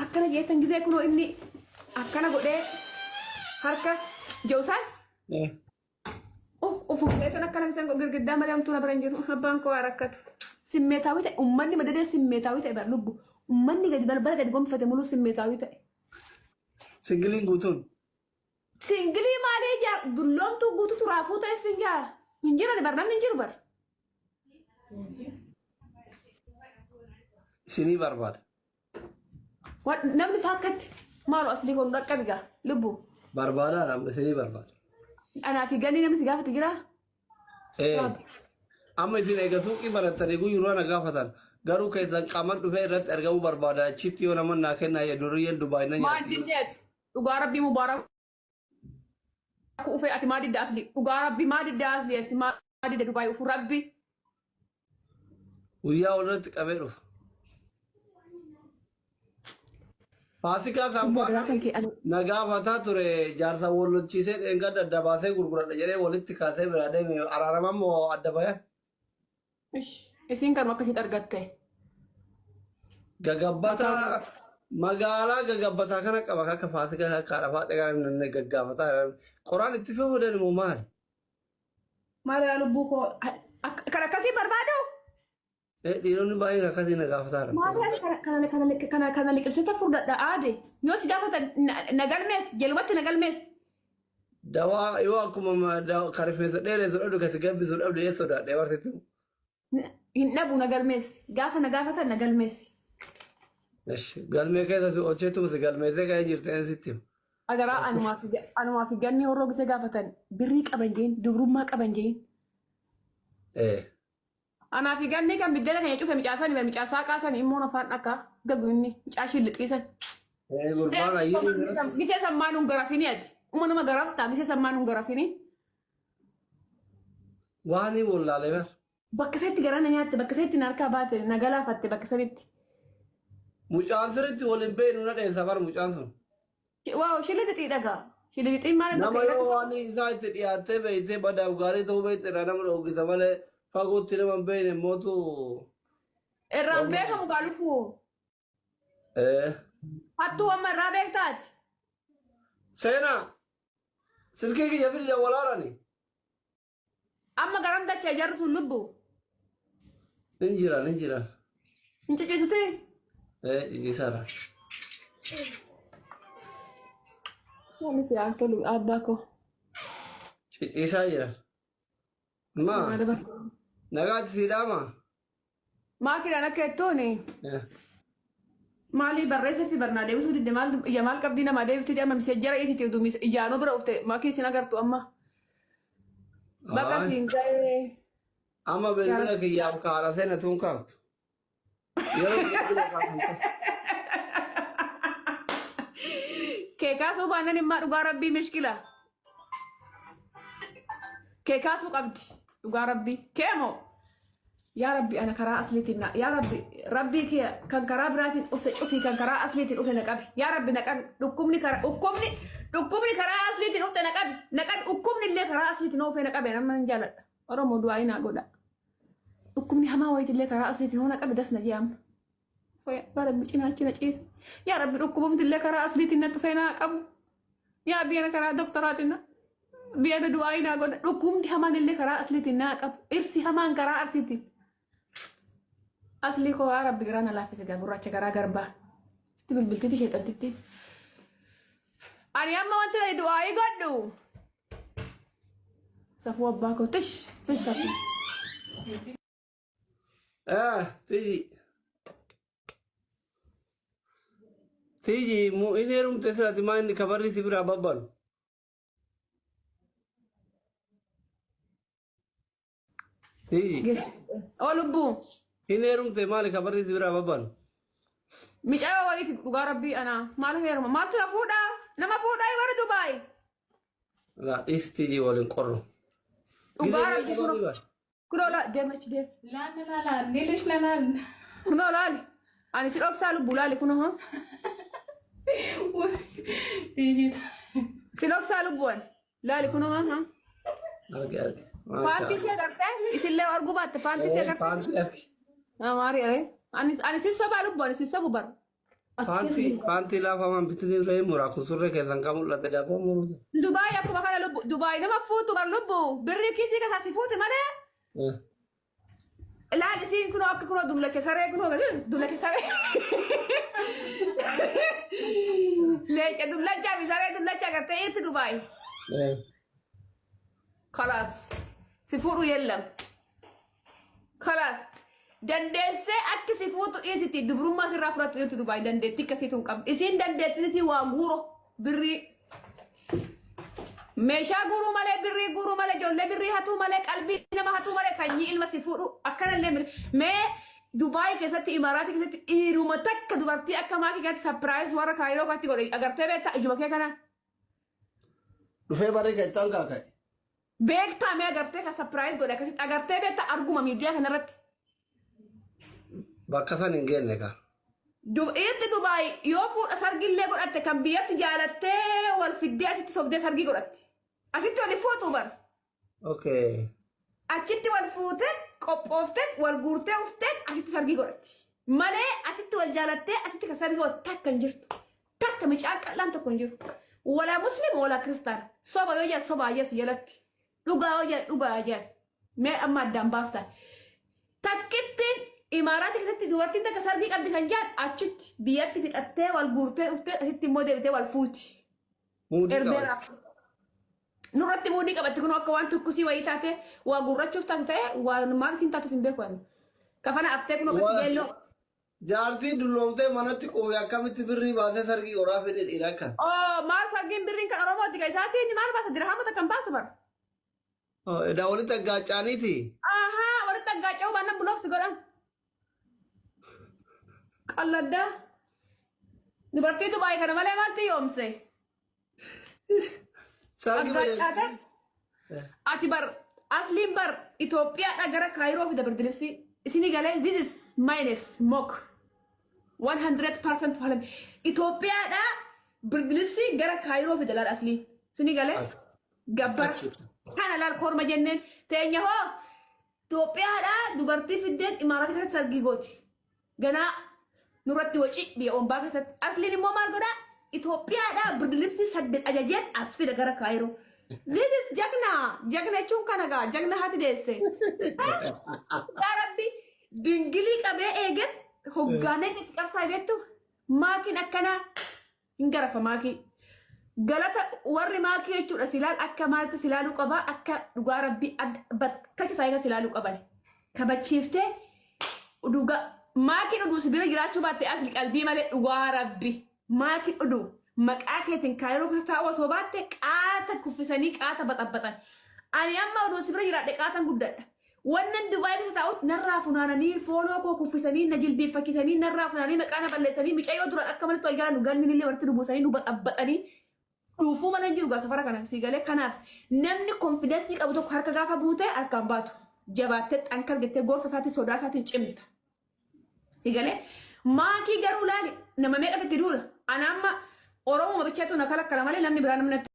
Akkana jeetan gizee kunoo inni akkana godhee harka je'usaan ufuufeetan akkana kisan girgiddaa malee homtuu na bira hin jiru. Abbaan koo haa rakkatu. Simmeetaawii ta'e ummanni madadee simmeetaawii ta'e bar lubbu. Ummanni gadi balbala gadi gonfate muluu simmeetaawii ta'e. Singiliin guutuun. Singilii maalii jaar dulloomtuu guututu raafuu ta'e sin jaa. Hin jiran bar namni hin jiru bar. Isinii barbaada. Namni faakkatti maalu aslii kun dhaqqabi gaa lubbu. Barbaadaa amma isinii barbaada. Anaa fi ganii namni si gaafate jiraa? Ee. Amma isin eega suuqii barattanii guyyuu na gaafatan garuu keessan qaaman dhufee irratti argamuu barbaada achitti yoo nama naa kennaa jedhu duriyyeen Dubaay na Maal nyaatti. diddee ati? Dhugaa rabbii mubaarak ufee ati maa didda asli dhugaa rabbii maa didda asli ati maa didda Dubaay ufu rabbi. Guyyaa walirratti qabee dhufa. Faasikaa Lubbu adaraa samphaa kan kee ani na gaafataa ture jaarsa wal lolchiisee dheengadda adda baasee gurguradha jedhee walitti kaasee biraa deeme araaraman moo adda bayan? Ish, Isiin kanuma akkasitti argatte. Gagabbataa magaalaa gagabbataa kana qaba akka faasikaa akka haadha faaxee kana namni gaggaafataa qoraan itti fe'uu moo maali? Maal yaa lubbuu koo kan akkasii barbaadu? Dhiironni baay'een akkasii na gaafataa Maal yaa kana kana kana kana kana liqimsita furdadha aade. Yoo si gaafatan na galmeessi jalumatti na galmeessi. Dawaa yoo akkuma ka rifeensa dheeressu dhabdu kasi gabbisu dhabdu ee sodaadhe barsiisu. Hin dhabu na galmeessi. Gaafa na gaafatan na galmeessi. Galmee keessa si oolcheetu si galmeessee kan jirtu inni sitti hima. Adaraa anumaa fi ganni horroo gisee gaafatan birrii qaban jeen dubrummaa qaban jeen. Anaa fi ganni kan biddeena keenya cufe micaasani bar micaasaa qaasani immoo afaan dhakkaa gagu inni micaashii lixiisan. Gurbaan ayyee Gisee sammaa nun garafini ati. Uma nama garaftaa gisee sammaa nun garafini. Waan hin wallaalee bar. Bakka isatti garaa na nyaatte bakka isatti na harkaa baate na galaafatte bakka sanitti. Mucaan sirriitti wal hin beeknu na dheessa bar mucaan sun. Waaw shilixixii dhagaa. Shilixixiin maal Nama yoo waan isaa itti dhiyaattee beektee badaaf gaarii ta'uu beekte irraa nama dhoogisa malee fagootti nama hin beekne mootu. Irraan beekamu gaa lubbuu. Hattuu amma irraa beektaati. Seenaa silkii kiyya fidi dawwalaarani. Amma garam dachee jarri sun lubbu. Hin jiran hin jiran. Hin ciciisuti. Ee ciciisaadha. Namni si haa tolu abbaa koo. Ciciisaa jiran. Maa nagaatti sii dhaamaa? Maakidhaan akka jettuuni maalii barreessa fi barnaa deebisuu didde maal ija maal qabdii namaa deebifti amma misejjara isiti utuu ijaanuu bira ufte maakii isin agartu amma. Baqa Ayi. siin ga'ee. Amma bilbila kiyyaaf kaadha seena tuun kaaftu. Yeroo bilbila kaasan Kee kaasuu baannan immaa dhugaa rabbii mishkila. Kee kaasuu qabdi dhugaa rabbii. Kee moo? Yaa rabbi ana karaa asliitiin na yaa rabbi rabbii kee kan karaa biraatiin dhufte cufii kan karaa asliitiin dhufe na qabi yaa rabbi na qabi dhukkubni karaa dhukkubni dhukkubni karaa asliitiin dhufte na qabi na qabi dhukkubni illee karaa asliitiin oofee na qabi nama hin jaaladha oromoo du'aa naa godha dhukkubni hamaa wayiitillee karaa asliitiin hoo na qabi das na je'ama yaa rabbi cinaachi na ciisa yaa rabbi dhukkubumti illee karaa asliitiin na dhufee naa qabu yaa biyya karaa doktoraatiin na biyya na du'aa naa godha dhukkubni hamaan illee karaa asliitiin naa qabu irsi hamaan karaa asliitiin aslii koo yaa rabbi garaa na laaffise gaa gurraacha garaa garbaa sitti bilbiltiti sheexantitti ani amma wanti ani du'aayii godhu safuu abbaa koo tish tish safuu. Tiji. Tiji mu inni heerumte silati maa inni kabarri si biraa babbanu. Tiji. Oo lubbuu. Inni heerumte maali kabarri si biraa babbanu. Micayoo wayiiti dhugaa rabbii anaa maal heeruma maaltu na fuudhaa nama fuudhaa warri Dubaay. Laa dhiis tiji waliin qorru. Dhugaa rabbii kunoo kunoo laa deema achi deema. Laanna laalaa niilish lalaan. Kunoo laali ani si dhoksaa lubbuu laali kunoo haa. Si dhoksaa lubbuu ani laali kunoo haa haa. Arge arge. Paantii si agartee isillee arguu baatte paantii si agartee. Paantii arge. Maari aree ani ani si sobaa lubbuu ani si sobu bara. Achi keessa Paantii jiru. paantii laafamaan bitanii re'ee muraa kun surree keessan kan mul'ate daabboo muruu. Dubaay akkuma kana lubbu Dubaay nama fuutu bar lubbu birrii kiisii keessaa si fuuti malee. Ilaal isiin kunoo akka kunoo dullacha saree kunoo gadi dullacha saree. Leenca dullachaa fi saree dullacha agartee irti Dubaay. Kalaas si fuudhu yeellam. Kalaas dandeessee akki si fuutu dhiisiti dubrummaa sirraa fudhattu irti Dubaay dandeettii akkasiitu hin qabdu. Isiin dandeettiin isii waa guuro birrii. Meeshaa guuruu malee birrii guuruu malee ijoollee birrii hatuu malee qalbii nama hatuu malee sanyii ilma si fuudhu akkanallee miti. Mee Dubaay keessatti Imaaraatii keessatti dhiiruma takka dubartii akka maakii kanatti surprise warra Kaayiroo kanatti godhe agartee beektaa ijuma kee kana. Dhufee barri kan itti kaaka'e. Beektaa mee agartee kan surprise godhe akkasitti agartee beektaa arguma miidiyaa kanarratti. Bakka san hin geenne kaa. Dhiirti Dubaay yoo fuudha sargillee godhatte kan biyyatti jaalattee wal fiddee asitti sobdee sargii godhatti. Asitti wal fuutu bar. Okay. Achitti wal fuutee qophooftee wal guurtee uftee asitti sargii godhatti. Malee asitti wal jaalattee asitti kan sargii godhatte takka hin jirtu. Takka micaan qal'aan tokko hin jiru. Walaa muslim walaa kiristaana. Soba yoo jedhan soba ayyaas jalatti. Dhugaa yoo jedhan dhugaa jedhan. Mee amma addaan baaftan. Takkittiin Imaaraatii keessatti dubartiin takka sargii qabdi kan jedhan achitti biyyatti fixattee wal guurtee dhuftee asitti immoo deebitee wal fuuti. Muudii qabatti. Erbeeraaf. Nurratti muudii qabatti kun akka waan tukkusii wayii taate waa guurrachuuf taate ta'e waan maal isiin taatuuf hin beeku ani. Kafana aftee kun akkatti geelloo. Jaartii dulloomtee manatti quufe akkamitti birrii baasee sargii qoraa fedhe dhiira kan. Oo maal sargiin birriin kan Oromooti kan isaatiin maal baasa dirhama takka hin baasu bara. Edaa walitti aggaacaaniiti. Ahaa walitti aggaaca'uu baannaan block godhan. Qalladdaa. Dubartii Dubaay kana malee maaltu yoomse? Sargii Aggacaate. Ati bar asliin bar Itoophiyaadhaa gara Kaayiroo fida birdilibsii. Isinii galee this is minus mock. 100% falan. Itoophiyaadhaa birdilibsii gara Kaayiroo fida laal aslii. Isinii galee gabbara. Kana laal korma jenneen teenya hoo Itoophiyaadhaa dubartii fiddeen Imaaraata keessatti sargii gooti. Ganaa nurratti waci biyya ombaa keessatti. Asliin immoo maal godhaa? Itoophiyaadhaa birdilibsii 8 ajajeen as fida gara Kaayiroo. This is jagna. Jagna jechuun kana gaa. Jagna haati deesse. Yaa Rabbi dingilii qabee eegan hoggaamee itti qabsaa beektu maakiin akkanaa hin garafa maakii. Galata warri maakii jechuudha silaal akka maalitti silaaluu qabaa akka dhugaa rabbii bakka isaa eega silaaluu qaban. Kabachiiftee dhugaa maakiin oduu si bira jiraachuu baatte asli qalbii malee dhugaa rabbi maakiin oduu maqaa keetiin kaayiroo keessa taa'uu osoo baatte qaata kuffisanii qaata baxabaxan. Ani amma oduu si bira jiraadhe qaatan guddadha. Wannan Dubaay keessa taa'utti narraa funaananii follow koo kuffisanii na jilbeeffachiisanii narraa funaananii maqaa na balleessanii micayyoo duraan akka malitti wal jaalannu ganni illee walitti nu buusanii nu baxabbaxanii dhuufuu malee hin jiru gaa safara kana sii galee. Kanaaf namni confidence qabu tokko harka gaafa buutee harkaan baatu jabaattee xankar jettee gorsa isaatiin sodaa isaatiin cimta. Si galee maakii garuu laali nama meeqatti itti duula. Ana amma Oromoo bichaatu na kalakkala malee namni biraa namni natti